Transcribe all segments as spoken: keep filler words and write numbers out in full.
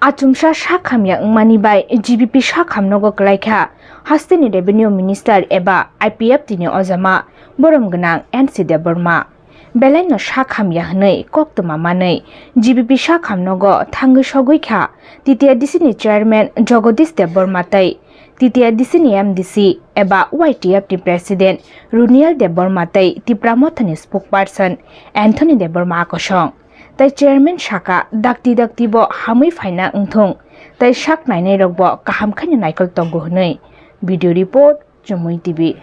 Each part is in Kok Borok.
Achomsa sak hamya wngmani bai G B P sak hamnogo kwlaikha hasteni Revenue Minister eba I P F T ni ojama borom gwnang N C Debbarma. Belaino sak hamya hwnwi koktwma manwi G B P sak hamnogo thangwi sogwi kha T T A D C ni Chairman Jagadish Debbarma tei T T A D C ni M D C eba Y T F ni President Runiel Debbarma tei Tipra Mothani Spokesperson Anthony Debbarma akosong. Tei chairman saka dakti dakti bo hamwi phaina wngthung tei sak nainai rok bo kaham khaino naikol tongo hwnwi. Video report, Chumui T V.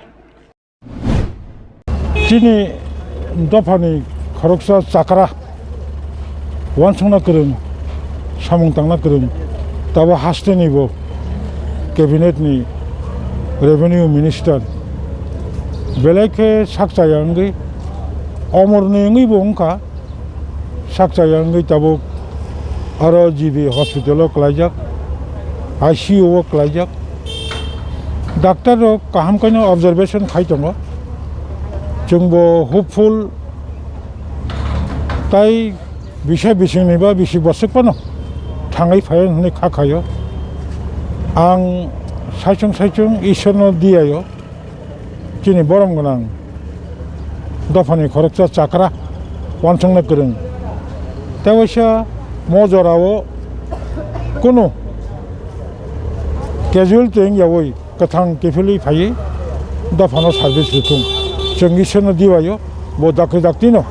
Chini dophani khoroksa chakra, wansukna kwrwng, samung tangna kwrwng, tabo hasteni bo cabinet ni revenue minister belai khe sak chaya wngwi omorni wngwi bo wngkha. Sak chaya wngwi tabuk aro G B hospital o kwlaijak, I C U o kwlaijak. Doctor rok kaham khe no observation khai tongo. Chwngbo hopeful tai bisa bisingni ba bisi boswk phano thangwi phai hwnwi kha khaio. Ang saichung saichung Ishwarno diyaio. Chini borom gwnang dophani khoroksa chakra, wansukna kwrwng. Tei waisa mo jorao kunu casualty wngyawi kwthang kiphilwi phaiwi dophano service rwthung. Chwng Ishwarno dibaio, bo dakti daktino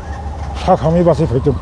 sak hamwi bachai phaitung.